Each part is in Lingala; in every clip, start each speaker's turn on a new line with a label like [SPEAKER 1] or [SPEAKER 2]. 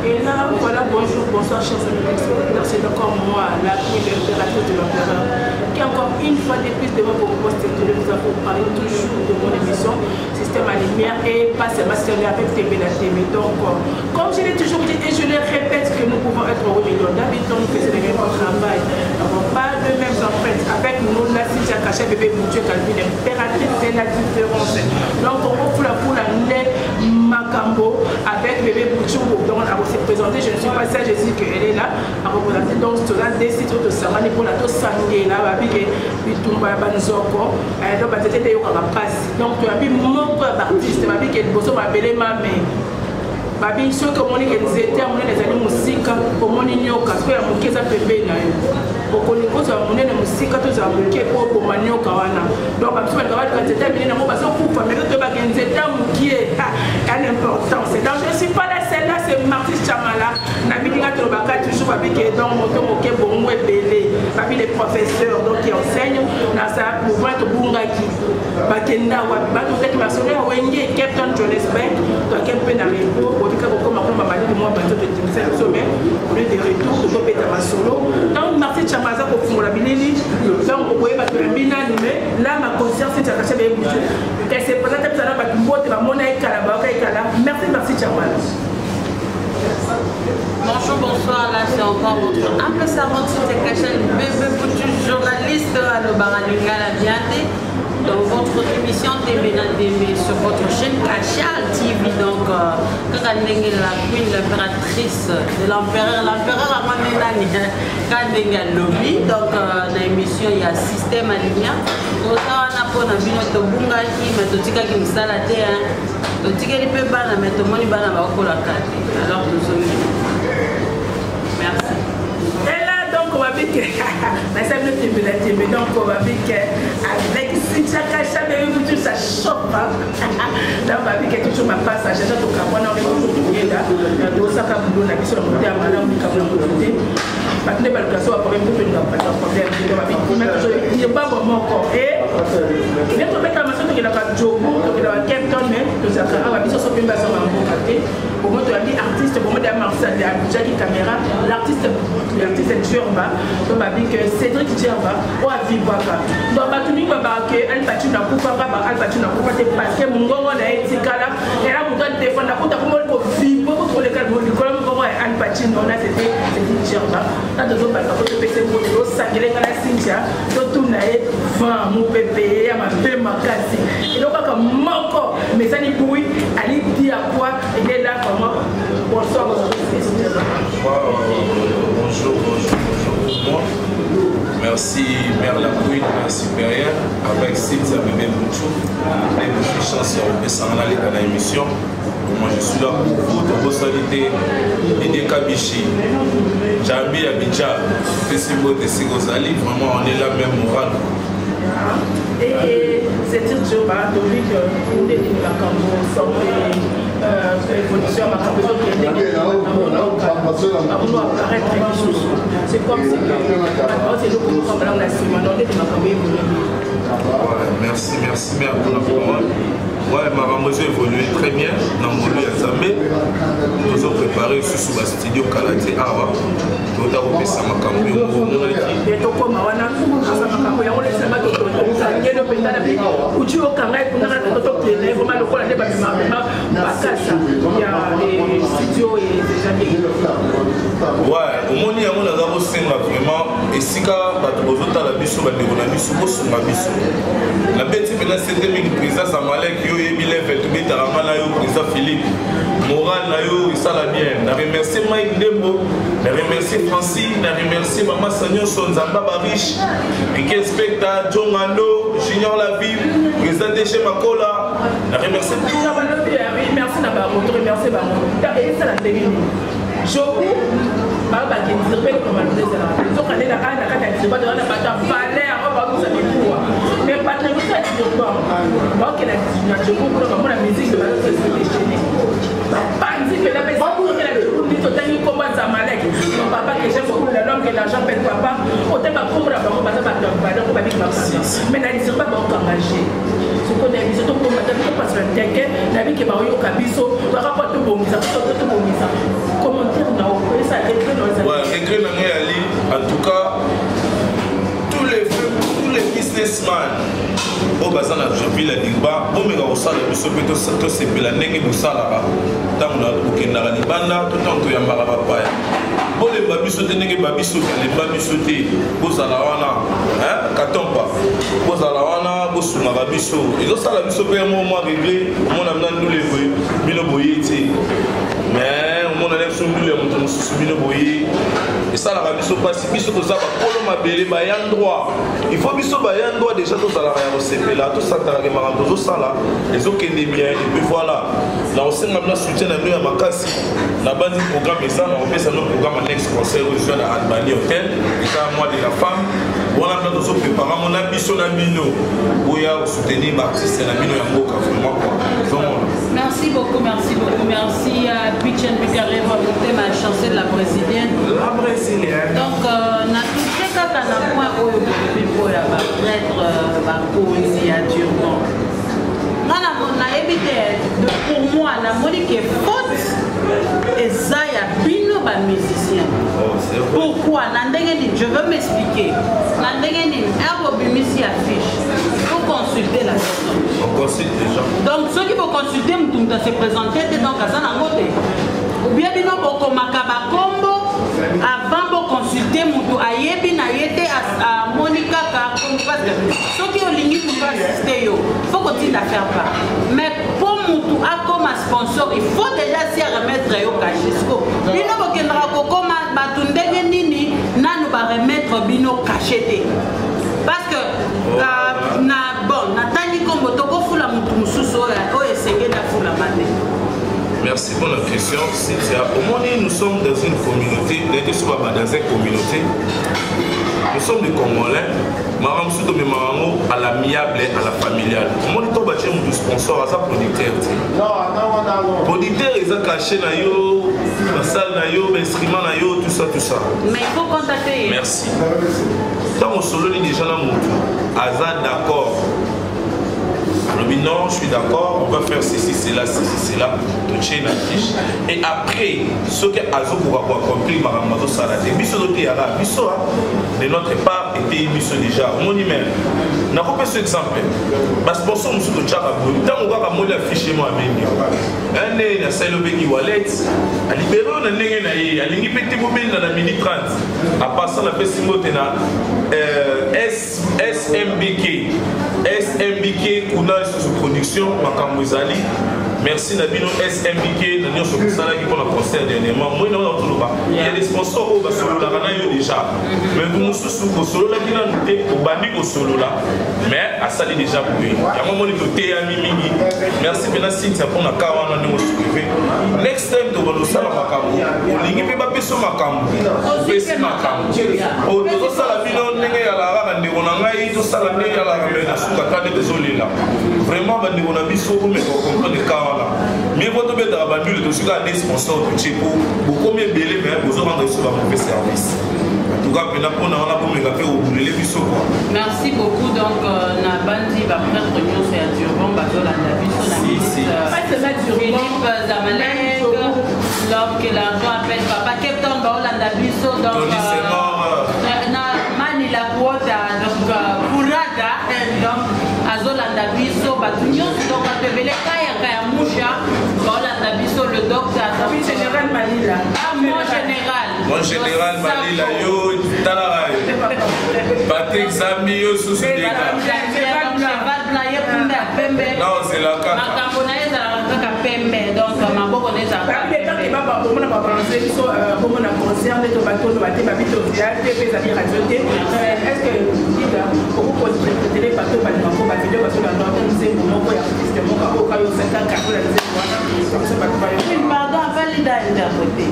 [SPEAKER 1] Et là, voilà, bonjour, bonsoir, chers amis téléspectateurs. C'est encore moi, la queen, l'impératrice de l'empereur, qui encore une fois de plus devant vos postes de nous avons parlé toujours de mon émission Système à lumière et pas seulement Système avec TV la TV. Donc, comme je l'ai toujours dit et je le répète que nous pouvons être au million d'habitants, nous faisons le même travail, nous n'avons pas de mêmes empreintes. Avec nous, la Cynthia Kacha, bébé Boudieu, Calvin, l'impératrice, c'est la différence. Donc, on fout la poule à Makambo avec bébé Bouchou. Donc, elle s'est présentée, je ne suis pas ça, je dis qu'elle est là à représenter. Donc, toza desi to tosangani mpona tosangela babike bitumba ya banzoko donc batete te eyokaka mpasi. Donc toyabi moko ya baartiste babike liboso mabele mame babi soki omoni ke nzete ya monene ezali mosika, omoni nyoka soki ya moke eza pembeni na yo, okolinga ozala monene mosika to ozala moke mpo oboma nyoka wana. Donc babiso balinga baluka nzete ya minene yango bazokufa, mais toyebaka nzete ya mokie ya l'importance. Donc je suis pas la seule là, c'est Martis Chamala na bilinga tolobaka toujours babike. Donc moto moke bongo ebele babi les professeurs donc qui enseigne na sa mouvement tobungaki bakenda wapi bato otaki masolo ya Wenge Cape Town Johannesburg, toake mpe na repos bobika kokoma kuna bamalili mwa banzoto etimisa biso, mais on est de retour, tozobeta masolo. Donc Martin Chama aza kofungola bilili, donc okoyeba toyambi nani, mais là ma conscience etiakasha beye butu se présente biso na bato mbote bamona ekala bayoka ekala. Merci, merci Chamala.
[SPEAKER 2] Bonjour, bonsoir, là c'est encore votre humble servante Cynthia Kacha, bébé Boutu, journaliste à l'Obaralingala Biate, dans votre émission TV na TV sur votre chaîne Kacha TV. Donc, kaka ndenge la queen, l'impératrice de l'empereur, l'empereur a nani, kaka ndenge alobi, donc na émission il y a Système à lumière. Toza wana mpona bino, tobungaki me totikaki mosala te, totikeli mpe bana, me tomoni bana bakolaka te, alors tozongi. Merci.
[SPEAKER 1] Et là, donc, on va dire que, mais ça me tembe la tembe, donc on va dire que avec Cynthia Kacha, bébé, ça chope, hein. Donc, on va dire que toujours ma passe, j'ai déjà tout capone, on est toujours together. Tosaka boulot na biso na motema malamu, likambo na moto te. Bato nde baluka so baproblème, to tolinga bato ya problème te. Donc babikima toujours moko e nde tobetaka maso, tokendaka Jobu, tokendaka Cape Town, mais tozalaka awa biso so mpe bazonga mboka te. Bomo toyambi artiste bomo da Marcel Jackie Caméra, l'artiste Djerba. To babi que Cédric Djerba oyo avivaka. Donc bato mingi babaka ke Al Pacino akufaka, ba Al Pacino akufa te, parce que mongongo na ye etikala ela moto adefendre akuta komoni kovivre koleka likolo mongongo ya Al Pacino na c'était Cédric Djerba. Na tozobanda po topesa mbote, tosangele nga na Cynthia, totuna ye vent mopepe ya mabe makasi, eloko kaka moko mais ezali bui ali dia quoi. Il est là vraiment. Bonsoir, bonjour.
[SPEAKER 3] Bonjour, bonjour, bonjour moi. Merci Mère la Queen, Mère supérieure, avec Cynthia Bébé Bouchou, et beaucoup chance ya kopesanga naleka na émission. Moi je suis là pour vous, tobosani te Didie Kabishi, Jambi Abidja, pesi mbote esika ozali, vraiment on est là même moral.
[SPEAKER 1] Et c'est toujours tobi que ndenge makambo santé, évolution ya makambo ezokende, akono apparaître lisusu, c'est comme si bato eloko moko malamu na nsima na ndenge makambo évolue.
[SPEAKER 3] Ouais, merci, merci mère pour la parole. Ouais, makambo ezo évolue très bien na ngolu ya Nzambe. Tozo préparé lisusu bastudio kala te awa, tota kopesa makambo yango omonaki.
[SPEAKER 1] Tokóma wana aza makambo yango lesanga tokangeli mpenza na uti okanga ekunaka tokende vraiment lokola nde bamemamema bakasa ya studio déjà bien.
[SPEAKER 3] Ouais, omoni yango naza kosenga vraiment esika bato bozotala biso, bandeko na biso, bosunga biso. Nabeti mpena sete mingi président Samalek, yo oyebi level tobetaka nga na yo, président Philippe, moral na yo esala bien. Na remercie Mike Ndembo, na remercie Francis, na remercie mamasa nyonso, Nzamba Bariche, Rike Specta, Jongando Junior, la vie, président DG Makola, na remercie tout.
[SPEAKER 1] Merci na bango, to remercie bango. Esala ndenge nini joku babaki dirbe komando ezalaka nzokande na na kati ya dirba toza na bato ya valeur oyo bakosa mikuwa, mais bato na biso ya dirba bakokenda na joku kuna bamona musique bazosdéchaîner, bapanzi mpena mpe na joku ndi totangi nkombo ya Zamalek, mon papa que j'aime beaucoup, l'homme que l'argent paie, papa ote bakombo na bango, baza bato ya valeur oyo babiki bakanga, mais na dirba baokanga soko na biso tokomata topasela teke nabike baoyoka biso baka po tobongisa tobongisa commentaire.
[SPEAKER 3] baza na ville ya Durban, bomeka kosala biso mpe tosepela ndenge bosalaka ntango bokendaka libanda to ntango toyambaka bapaya. Bolemba biso te ndenge babiso balemba biso te. Bozala wana, katompa, bozala wana, bosungaka biso, ezosala biso mpe yango mwa regret. Omona mna ndule boye, bino boye te, mais omona na biso ndule ya moto mosusu, bino boye, esalaka biso mpasi. Biso toza bakolo mabele, baya droit, il faut biso baya droit déjà tozalaka ya kosepela, tosantalaka makambo tozosala ezokende bien. Et puis voilà, na kosenga bino soutien na bino ya makasi. Nabandi programme eza na kopesa no programme ya next concert oyo eza na Albanie Hotel, eza mois de la femme wana. Mpe tozoprépare ngo na biso na bino, boya kosoutenir baartiste na bino ya mboka vraiment quoi, ozomona.
[SPEAKER 2] Merci beaucoup, merci beaucoup, merci à Pichen Bikareva, ma chancel la brésilienne.
[SPEAKER 1] La brésilienne.
[SPEAKER 2] Donc, na touché kaka na point oyo bolobi mpo ya baprêtre, bakonzi ya Durban. Nga nayebi te, pour moi namoni ke faute eza ya bino bamusicien.
[SPEAKER 3] Oh, c'est vrai.
[SPEAKER 2] Pourquoi? Na ndenge nini? Je veux m'expliquer. Na ndenge nini? Ere bobimisi affiche, faut consulter la personne.
[SPEAKER 3] On consulte les gens.
[SPEAKER 2] Donc soki boconsulte mutu, mutu ase présente te, donc aza nango te. Ou bien bino bokomaka bakombo avant boconsulte mutu, ayebi na ye te, amoni kaka kombo? Parce que soki olingi mutu assiste yo, faut kotinda faire part. Mais mpo mutu akoma sponsor, il faut déjà si aremettre yo cachet. Siko bino bokendaka kokoma bato ndenge nini nanu baremettre bino cachet te? Parce que na bon, natangi nkombo, tokofula motu mosusu oyo esengeli afulama te.
[SPEAKER 3] Merci pour la question, Cynthia. Au moins, nous sommes dans une communauté, dans une communauté. Nous sommes des Congolais. Makambo mosusu tomemaka yango à l'amiable, à la familiale. Omoni, to batie motu sponsor, aza producteur te. Producteur eza cachet na yo, basale na yo, bainstrument na yo, tout ça, tout ça.
[SPEAKER 2] Mais il faut contacter.
[SPEAKER 3] Merci. Ntango osololi déjà na motu, aza d'accord, alobi: "Non, je suis d'accord, on va faire ceci, cela, ceci, cela." Totie na fiche et après, soki azokoka koaccomplir makambo azosala te, biso toteyaka biso de notre part, eteyi biso déjà. Omoni, même nakopesa exemple, basponsor mosusu totyaka boye, ntango kaka moli affiche mo, abengi ane nasali, obengi wallet, alibere oyo na ndenge na ye alingi mpe te. Bobenda na midi 30 apasa, napesi mbote na SMBK, SMBK kuna lisusu production, makambo ezali. Merci na bino SMBK na nyonso bosalaki mpona concert dernièrement. Moi na wana toloba, il y a des sponsors oyo basololaka na yo déjà, mais mosusu bosololaki nanu te, obandi kosolola, mais asali déjà boye. Yango moni toteyami mingi. Merci mpena Cynthia mpona ka wana ndenge osoulevé. Next time tobanda osala makambo, olingi mpe bapesa makambo, opesi makambo. Tozosala bino ndenge yalaka kaka, ndeko na ngai, tosala ndenge yalaka, mais na suka ka nde tozolela vraiment. Bandeko na biso, bomeka comprendre ka wana. Mieux vaut tobetaka bandule, tosuka des sponsor totie po bokomi ebele, mais bozorendre biso bamauvais service. En tout cas mpena mpona wana, bomeka mpe kobulele biso quoi.
[SPEAKER 2] Merci beaucoup. Donc na bandi baprêtre nyonso ya Durban bazolanda biso na Philippe Zamalek, l'homme que l'argent appelle papa, Cape Town baolanda biso. Donc na Manila Kuota, donc Kurada, donc azolanda biso, bato nyonso, donc bato ebele, kayaka ya musha baolanda biso, le docteur.
[SPEAKER 1] Général Malila.
[SPEAKER 2] Ah, mon général.
[SPEAKER 3] Mon général Malila, yo talaka yo, Patrick Zambi, yo susu deka.
[SPEAKER 2] Cheval blanc, ye punda ya pembe.
[SPEAKER 3] Na ozela kaka.
[SPEAKER 2] Makambo na ye ezalaka kaka pembe, donc maboko na ye ezalaka.
[SPEAKER 1] Bomona babalance biso, bomona concert nde tobatono bate babi tozela te mpe ezali radio te. Est ce que leader okokointerpréter bato balingako bavideo bazolanda ata nzembo moko ya artiste moko oyo kayo osaka kakola nzembo wana, comme ça bato bayo?
[SPEAKER 2] Pardon, avant leader interprété,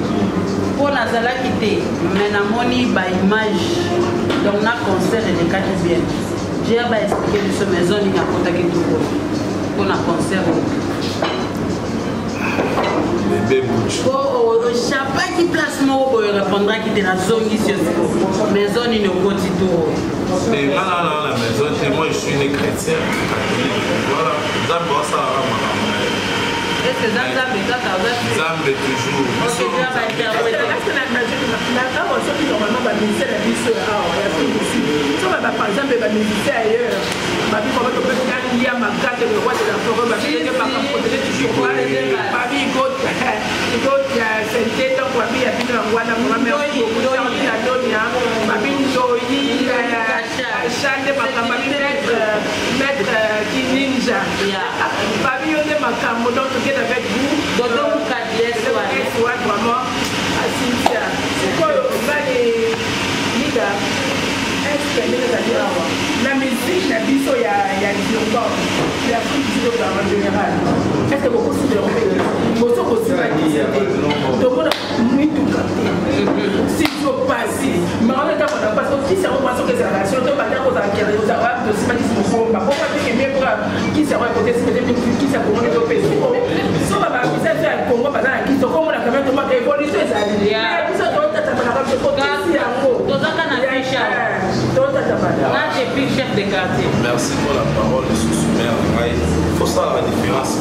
[SPEAKER 2] mpo nazalaki te, mais namoni baimage, donc na concert elekaki bien. Jer baexplike biso maison nini akotaki toko mpona concert oyo.
[SPEAKER 3] Bebe Buchu.
[SPEAKER 2] Ochapaki place moko boye, répondraki te. Nazongisi yo siko, maison nini okoti tour?
[SPEAKER 3] Nga na na maison te. Moi, je suis né chrétien catholique, voilà. Nzambe asalaka makambo na ye.
[SPEAKER 2] Est ce Est-ce que eza Nzambe kaka oza
[SPEAKER 3] Nzambe toujours.
[SPEAKER 2] Ok, eza ba interprète.
[SPEAKER 1] Est-ce que na awa soki normalement ba musicien na biso ya awa ya Afrique du Sud, soki ba par exemple ba musicien ailleurs, babi vraiment topesi ya makate le roi de la forêt, babi ndenge makambo protéger toujours, babi iko sente, donc babi ya bino yango wana vraiment merci beaucoup. Charlie na Donia, babi Ndoyi, Kasha nde makambo, babi maître Kininja, babi yo nde makambo, donc together avec vous.
[SPEAKER 2] Dodo Mukadi S1.
[SPEAKER 1] S1 vraiment à Cynthia. Sikoyo bani Lida, est-ce que ndenge ezali awa na musique na biso ya Durban, ya Afrique du Sud en général, est-ce que bokosidere boso kosilakisi te tomona mituka te studio pasi mawana ntango na pasi okisi yango mwa soki ezalaka solo to banda kozala kere ozalaka tosima kisi mokomba poko teke mie mpoka kisi yango ya kote sima te kisi ya Kongo nde topesi so babakisa biso ya Kongo baza na kisi okomona quand même tomaka évolution ezali biso totatabanaka biso kokisi yango.
[SPEAKER 2] Tozaka na fiche awa.
[SPEAKER 1] Totatabana.
[SPEAKER 2] Na depuis chef de quartier.
[SPEAKER 3] Merci pour la parole lisusu mare ngai. Fosala la différence,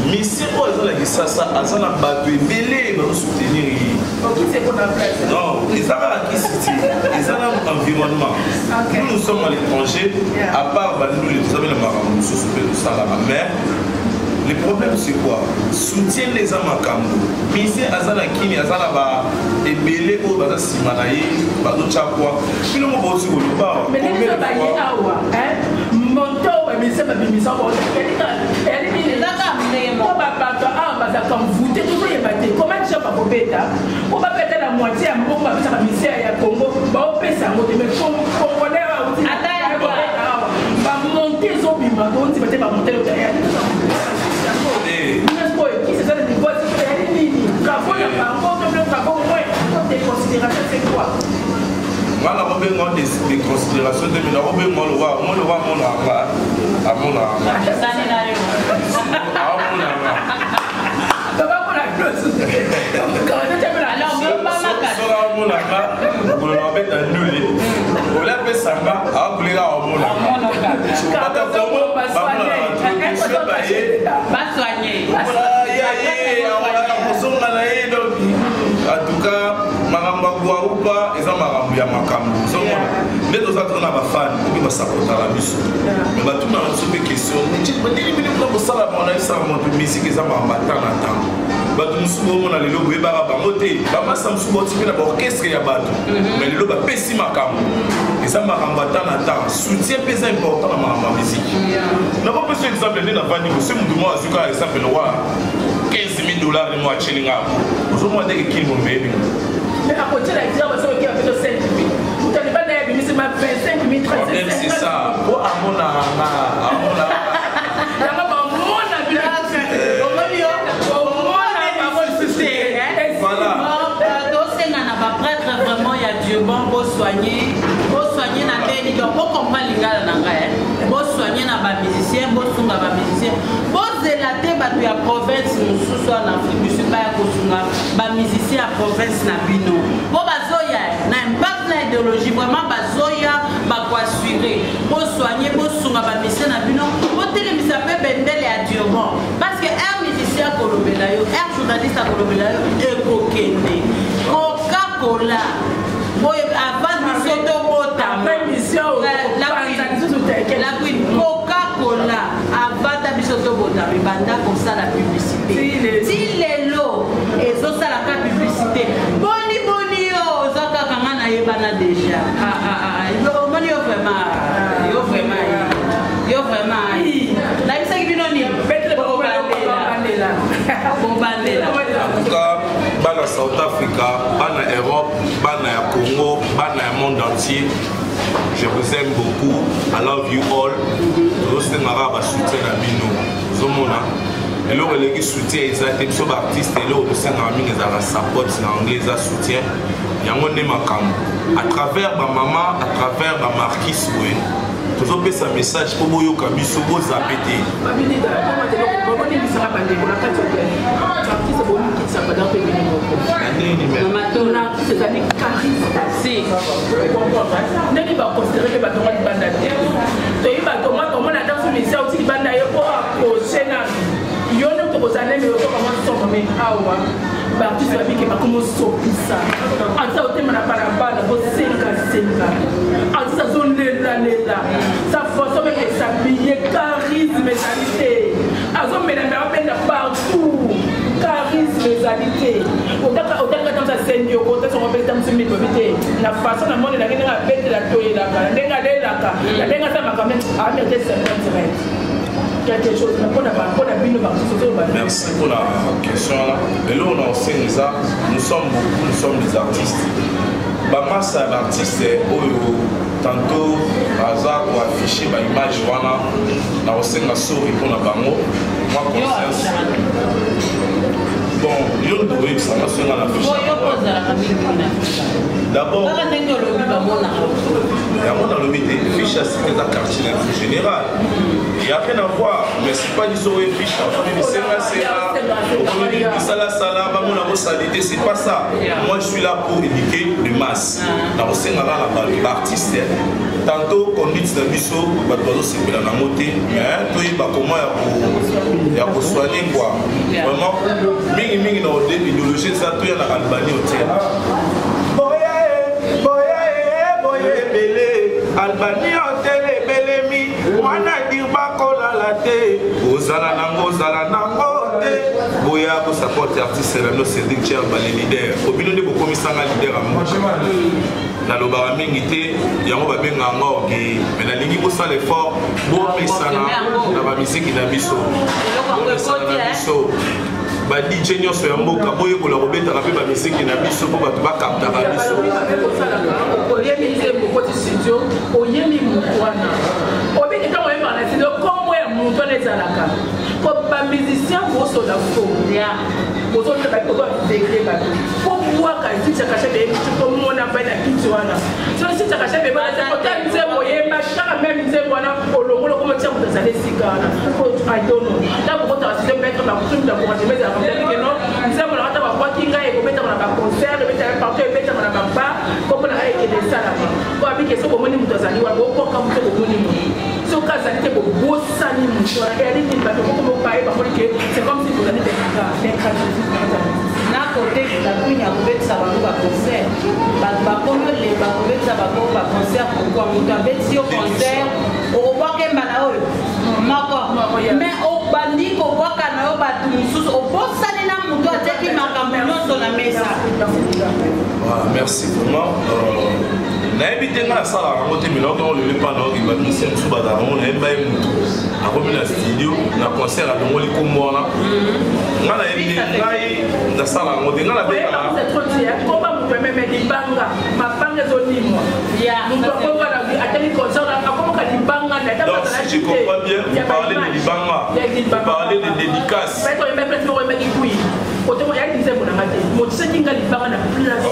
[SPEAKER 3] musicien oyo aza na Kisasa aza na bato ebele bazosoutenir ye.
[SPEAKER 1] Okisi ekona place.
[SPEAKER 3] Non, eza kaka kisi te, eza na environnement. Nous, nous sommes à l'étranger. À part bandule, toza na makambo mosusu mpe tosalaka, mais le problème, c'est quoi? Soutien nde eza makambo. Musicien aza na kini, aza na ba ebele oyo baza nsima na ye, bazotya kwa bino mo bauti koloba.
[SPEAKER 1] Mais ndenge biso baye awa, monto bamisa babimisa eyali nini?
[SPEAKER 2] Eza kaka ndenge
[SPEAKER 1] po
[SPEAKER 2] moko.
[SPEAKER 1] Babato awa bazalaka mvute, tozoyeba te comment déjà bakobeta po babeta na moitié ya mbongo bapesaka musicien ya Congo, baopesa yango te, mais Congolais awa auti
[SPEAKER 2] Ata ya
[SPEAKER 1] bakobeta awa, bamonte ezobima, tondima te bamonte eyali. Oyo kisi eza na niveau eyali nini? Travaux na bango to bino travaux moins to déconsidération, c'est quoi?
[SPEAKER 3] Nga nakobenga de considération te, mais nakobenga lokwa mo lokwa amonaka nga, amonaka nga.
[SPEAKER 2] Sani na yo.
[SPEAKER 3] Amonaka.
[SPEAKER 1] Babamona.
[SPEAKER 2] Alors, mama.
[SPEAKER 3] Soki amonaka mokolo na babeta ndule olia apesanga akolela, amonaka. Bato Kongo bamonaka baintroduction baye.
[SPEAKER 2] Basoigne.
[SPEAKER 3] Ya ye akolaka kozonga na ye. Donc en tout cas, makambo ya Gwaupa eza makambo ya makambo. Ozomona nde toza toza na bafani oyo basapotaka biso, mais batunaka biso mpe question: ndeni bino mpona kosala bango? Nayebisaka moto, musique eza makambo ata na ntango bato mosusu bomona lelo boyebaka bango te, bamasa mosusu bauti mpe na baorchestre ya bato, mais lelo bapesi makambo. Eza makambo ata na temps, soutien mpe eza important na makambo ya musique. Nakopesa exemple nde navandi boso, motu moko azwi kaka exemple lokwa 15 000 dollars nde mo atyelinga, ozomona ndenge kini momeyebi.
[SPEAKER 1] Mais akotiela dire basoki apeto 5 000, moto alibanda ya bimisi ma 25 000.
[SPEAKER 3] Problème, c'est ça, po amonaka nga, amonaka.
[SPEAKER 1] Yango bamona bino.
[SPEAKER 2] Omoni yo.
[SPEAKER 1] Omona bango lisusu te.
[SPEAKER 3] Voilà.
[SPEAKER 2] Tosenga na baprêtre vraiment ya Dieu bon, bosoigne, bosoigne na ndeni. Donc bocomprendre lingala na ngai, bosoigne na bamusicien, bosunga bamusicien, bozela te bato ya province mosusu wana Afrique du Sud baya kosunga bamusicien ya province na bino, po bazoya na impact na idéologie. Vraiment bazoya bakoassure. Bosoigne, bosunga bamusicien na bino, botelemisa mpe bendele ya Durban, parce que un musicien akolobela yo, un journaliste akolobela yo, ekokende Coca-Cola boye avant biso tobotama.
[SPEAKER 1] Après mission, opanza lisusu te.
[SPEAKER 2] La Queen, Coca-Cola avanda biso tobotama, ebanda kosala publicité.
[SPEAKER 1] Ti lelo.
[SPEAKER 2] Ti lelo ezosalaka publicité. Boni boni yo oza kaka nga nayebana déjà. Ah, ah, ah, omoni yo vraiment, yo vraiment, yo vraiment, nayebisaki bino nini?
[SPEAKER 1] Bobandela.
[SPEAKER 2] Bobandela.
[SPEAKER 3] En tout cas, bana South Africa, bana Europe, bana ya Congo, bana ya monde entier, je vous aime beaucoup, I love you all. Tozosengaka basoutien na bino. Ozomona eloko eleki soutien eza te. Biso baartiste, eloko tosengaka mingi ezalaka support, na anglais eza soutien. Yango nde makambo. À travers bamama, à travers bamarkise boye, tozopesa message mpo boyoka biso, bozape te.
[SPEAKER 1] Babonimbisaka bandeko na kati ya artiste, bonikitisa bada mpe bino moko.
[SPEAKER 3] Na nini me?
[SPEAKER 2] Mama.
[SPEAKER 1] Na artiste ezali charisme.
[SPEAKER 2] Si.
[SPEAKER 1] Ndenge baconsidere mpe batonga libanda te, toyebi batonga, tomona ata so misia oti libanda ye mpo approche nanu yo nde. Kozala neme otoka mwa somo, mais awa baartiste babike bakomosopisa. Artiste azotema na balabala, bosengasenga. Artiste azolelalela, sa façon même de s'habiller, charisme ezali te. Azomela, abenda partout, charisme ezali te. Otaka tamisa sendi oko otasongo mpe tamisi mingi babi te na façon namonelaki, ndenge abetela, toyelaka na ndenge alelaka, na ndenge asamaka, amérite 50 mètres quelque chose mpona bino baartiste ozoba.
[SPEAKER 3] Merci pour la question là. Eloko na osenga eza, nous sommes beaucoup, nous sommes des artistes. Bamasa ya baartiste oyo tantôt baza koaffiche baimage wana, na kosenga sori mpona bango, mwa conscience. Bon, yo nde oyebisanga songa na affiche. D'abord
[SPEAKER 2] kaka ndenge olobi, bamonaka.
[SPEAKER 3] Yango nalobi te, fiche ya sika eza quartier na biso général, y a rien à voir. Mais c'est pas biso oyo fiche okomi bisengasenga, okomi bisalasala, bamona kosali te, c'est pas ça. Moi, je suis là pour éduquer de masse. Nakosenga kaka bato baartiste, tantôt conduite na biso, bato bazosepela nango te, mais toyeba comment ya kosoigne quoi. Vraiment, mingimingi na idéologie eza toya na Albanie Hotel. Boya e, boya e, boya ebele, Albanie Hotel ebelemi wana, dir bakolala te, ozala nango, ozala nango te. Boya kosupporte artiste na bino Cédrik Cherba, le leader. Obino nde bokomisanga leader ya mboka. Nalobaka mingi te, yango babengaka yango orgueil, mais nalingi bosala effort, bomesana na bamiziki na biso, bomesana na biso. Ba DJ nyonso ya mboka, boyekola kobetaka mpe bamiziki na biso mpo bato bakaptaka biso.
[SPEAKER 1] Oyemi nzembo, okoti studio, oyemi motu wana, obiki ntango oyembaka na studio, kombo ya motu wana ezalaka ko bamusicien bosola fo ozodegre bato po bwaka Cynthia Kasha. Beyebi komona vai na kiti wana, so Cynthia Kasha bebota nzembo, oyemba kaka même nzembo wana, olongola okoma tia moto azali esika wana. I don't know, ntango okotaka studio, maître bakusumi d'encouragement ezalaka mozalike no nzembo na kata babwaki ngai, ekobetama na baconcert, ebetama partout, ebetama na babar, kombo na ngai ekende esalama. Po abike soki omoni moto azali wana, bokoka moto, bomoni moto, soki azali te, bobosani moto wana. Eyali nini? Bato moko mopaye bamoni ke c'est comme si bozali ingratitude.
[SPEAKER 2] Na kote lakwini ya kobetisa bango baconcert, bato bakomi olemba kobetisa bango baconcert. Pourquoi? Moto abetisi yo concert, okobwaka embala oyo moko, mais obandi kobwaka na yo bato mosusu, obosani na moto atiaki makambo nyonso na mesa.
[SPEAKER 3] Merci vraiment. Nayebi te, ngai nasalaka yango te, mais naoki yango lelo epa naoki bamusicien mosusu bazalaka yango. Nayeba ye, motu akomi na studio na concert, alongoli kombo wana. Ngai nayebi te, ngai nasala yango te, ngai nabengaka.
[SPEAKER 1] Komba moto ameme libanga, mabanga ezolimwa, moto akomba atali concert, akomaka libanga.
[SPEAKER 3] Donc si je comprends bien, vous parlez de libanga, vous parlez de dédicace.
[SPEAKER 1] Kote yaki nzembo nanga te, motisaki nga libanga na place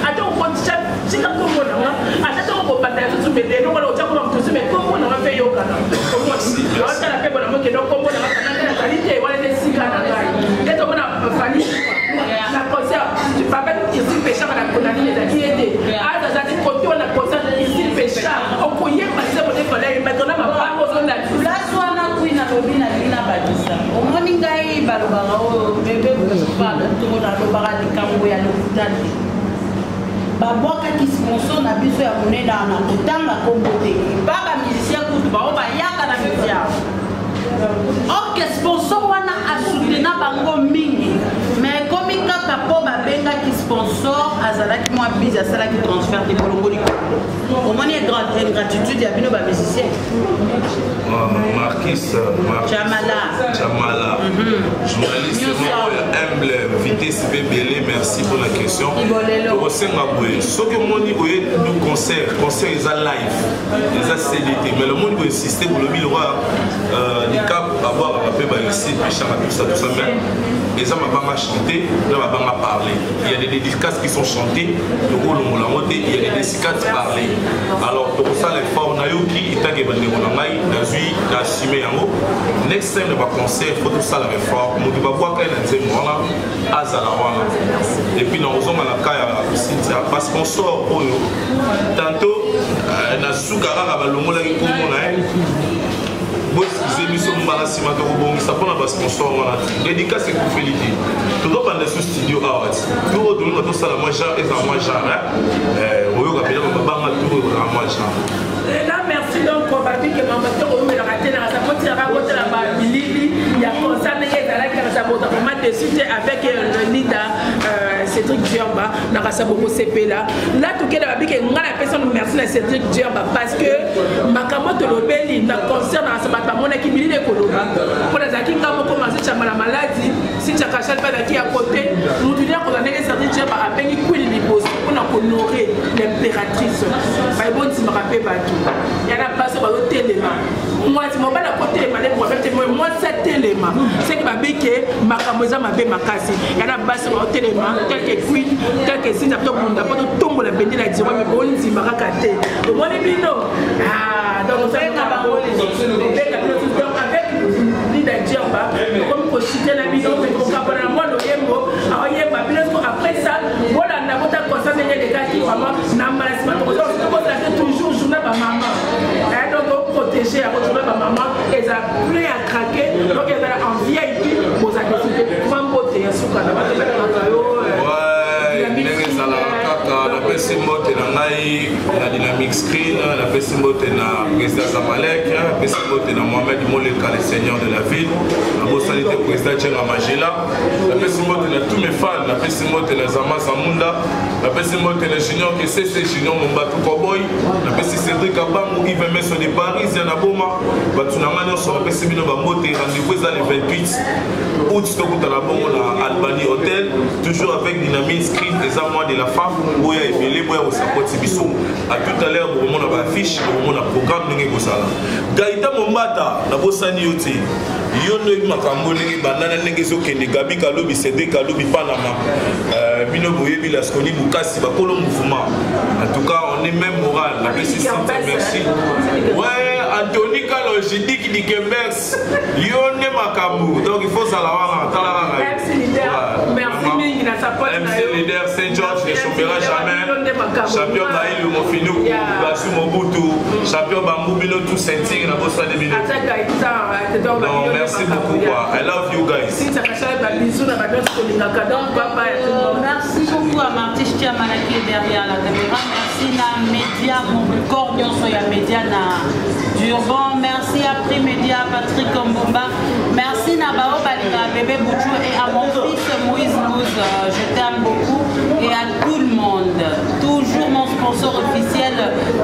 [SPEAKER 1] ata okotisa tika kombo nanga, ata ntango kobanda ya susu mede eloko wana otya komba moto me kombo nanga mpe yokana otala mpe bona mokende kombo nanga kana nazali te wana nde esika na ngai nde tomona Fally na concert, babaki Ursule Peshanga na nini, ezalaki ye te, azazali kote wana concert Ursule Peshanga, okoyemba nzembo nde Fally ayemba tona mabanga ozonda.
[SPEAKER 2] Place wana kui nalobi, nalingi nabakisa. Omoni ngai, balobaka oyo bebe parle to nalobaka likambo ya lokuta te. Babwakaki sponsor na biso ya monene na kotanga kombo te, ba bamusicien kutu bao bayaka na miti awa. Ok, sponsor wana asutena bango mingi, mais ekomi kaka mpo babengaki sponsor, azalaki mwa bise, asalaki transfert te, bolongoli. Omoni ingratitude ya bino bamusicien.
[SPEAKER 3] Marquis.
[SPEAKER 2] Chamala.
[SPEAKER 3] Chamala, journaliste moko ya humble, vitesse mpe ebele. Merci pour la question. Tokosenga boye, soki omoni oye du concert, concert eza live, eza CD te, mais lomoni boinsiste, bolobi lokwa likap abwakaka mpe baexi peshaka, tout ça, tout ça, mais eza mabanga chanté na mabanga parlé. Il y a des dédicaces qui sont chantées, tokolongola yango te. Il y a des dédicaces parlées. Alors tokosala effort. Nayoki etanke bandeko na ngai, nazwi na assume yango. Next time na baconcert, faut tosala effort, moto babwaka ye na nzembo wana azala wana. Et puis nakozonga na ka ya Cynthia, basponsor oyo tantôt na suka kaka balongolaki kombo na ye. Boexcuse biso, mbala nsima tokobongisa mpona basponsor wana te. Dédicace ekufeli te, tozobanda su studio awa ti tour oyo tolinga tosala mwa genre, ezala mwa genre oyoka mpena babanga tour ekozala mwa genre.
[SPEAKER 1] Là, merci. Donc babike mama te koyomelaka te na sapotiraka kotala babilili ya concert ndenge ezalaki na kasabota, vraiment déçu te avec le leader Cédric Djerba na kasabo kosepela la tokenda. Babike ngai napesa no merci na Cédric Djerba parce que makambo tolobeli na concert na bato bamonaki bilili ekoloba mpo nazalaki nga moko masichamba na maladi sichakashal mpe azalaki ya kote mutu nde akozala ndenge Cédric Djerba abengi kwili liboso mpona kohonorer l'impératrice. Bayebondimaka mpe bato ya na basi bazotelema, mwasi mobali akotelema nde problème te, mwasi atelema seke babike makambo eza mabe makasi. Ya na basi baotelema quelque queen quelque sinza tobunda mpo totombola bendela ya dirwa me bondima kaka te. Omoni bino, donc obenga bango, obenga bino. Donc avec Lida Djerba okomi koshite na bino mpe kokabona na mwa loyembo aoyemba bino. Siko après ça bolanda bota concert ndenge elekaki vraiment. Na mbala nsima tokozala te toujours journée bamama, donc oprotéger yango. Journée bamama eza plein à craquer, donc ezala en VIP. Boza décide mwa mbote ya suka na bato balingaka yo.
[SPEAKER 3] Ndenge ezalaka kaka, napesi mbote na ngai na Dynamic Screen, napesi mbote na président Zamalek, napesi mbote na Mohamed Moleka, le seigneur de la ville, nabosani te président Tchenga Magela, napesi mbote na tous mes fans, napesi mbote na Zama Zamunda, napesi mbote na Junior Kesese, Junior Mombatu Koboy, napesi Cédric Abangu, Yves Meso de Paris ya na Boma. Bato na ngai nyonso napesi bino bambote. Rendez-vous eza le 28 août, tokutana bongo na Albany Hotel, toujours avec Dynamic Screen. Eza mois de la femme, boya ebele, boya kosapoti biso. À tout à l'heure bokomona baaffiche, bokomona programme ndenge ekozala. Gaita Mombata, nabosani yo te, yo nde oyebi makambo ndenge bandana ndenge ezokende. Gabi Kalubi, Cédric Kalubi Panama, bino boyebi Lasconi Bukasi, bakolo mouvement. En tout cas on est même moral. Napesi merci. Ouais, Anthony Kaloji Dik Dikembers, yo nde makambo. Donc il faut zala wana, tala kaka.
[SPEAKER 1] Merci mingi na support.
[SPEAKER 3] MC leader Saint George ne chômera jamais, champion Baïlu Mofinuku Basu Mobutu, champion Bambou, bino tout ceinture na bosani bino. Non, merci beaucoup quoi, I love you guys.
[SPEAKER 2] Merci beaucoup à Marty Chiamana qui est derrière la caméra. Merci na Média, mon corps nyonso ya Média na Durban. Merci à Primédia, Patrick Mbomba. Merci na Bao Balinga, bébé Bouchou et à mon fils Moïse Mouz. Je t'aime beaucoup et à tout le monde. Toujours mon sponsor officiel,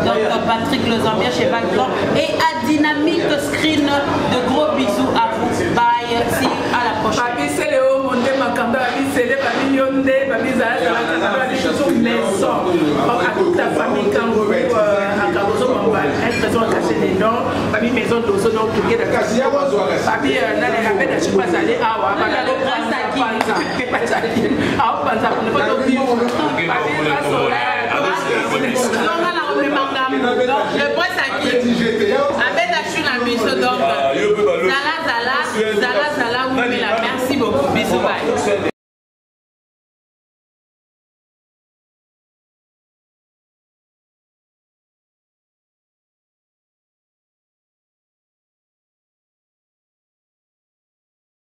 [SPEAKER 2] donc Patrick Le Zambien chez Baclan et à Dynamique Screen. De gros bisous à vous. Bye. See à la prochaine.
[SPEAKER 1] Babi Sele o monde makambo, babi Sele, babi Yonde, babi Zala, babi toujours maison. À toute la famille Kangourou, à Kabozo Mamba, un trésor caché dedans, babi maison d'Ozo, donc together. Babi nani abe na chupa zale awa, babi alo panza panza, awa panza, ne pas vivre. Babi Raso,
[SPEAKER 2] Le prince Aki, abeta chu na biso, donc zala zala zala zala wumela. Merci beaucoup, bisous, bye.